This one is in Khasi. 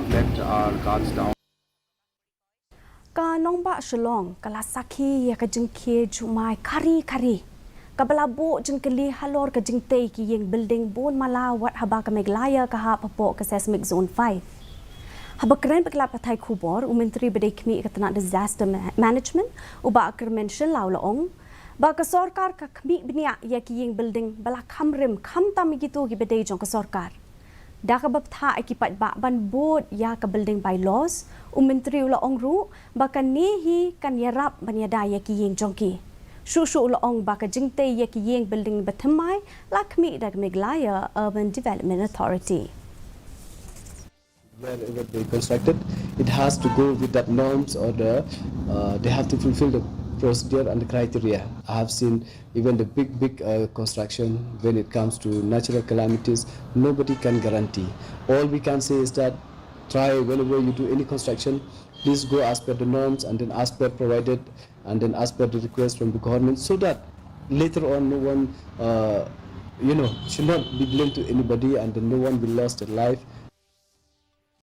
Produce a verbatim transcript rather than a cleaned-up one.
Let our guards down. Ka nongbah Shillong ka la sakhi ïa ka jingkhie jumai khari khari kaba la buh jingkylli halor ka jingtei ki ïing building bun mala wat haba ka Meghalaya ka hap hapoh ka seismic zone five. Haba kren bad ki lad pathai khubor, u Myntri ba dei khmih ka tnat Disaster Ma-, Management, u Bah Kyrmen Shylla u la ong ba ka sorkar ka khmih bniah ïa ki ïing building ba la kham rim khamtam ïa kito kiba dei jong ka sorkar. Da kaba bthah ïa ki paidbah ban bud ïa ka building bylaws, u Myntri u la ong ruh ba kane hi kan ïarap ban ïada ïa ki ïing jong ki. Shuh shuh u la ong ba ka jingtei ïa ki ïing building bathymmai la khmih da ka Meghalaya Urban Development Authority. Wherever they constructed, it has to go with that norms or the, uh, they have to fulfill the procedure and the criteria. I have seen even the big, big uh, construction, when it comes to natural calamities, nobody can guarantee. All we can say is that try whenever you do any construction, please go as per the norms and then as per provided and then as per the request from the government, so that later on no one, uh, you know, should not be blamed to anybody and then no one will lost their life.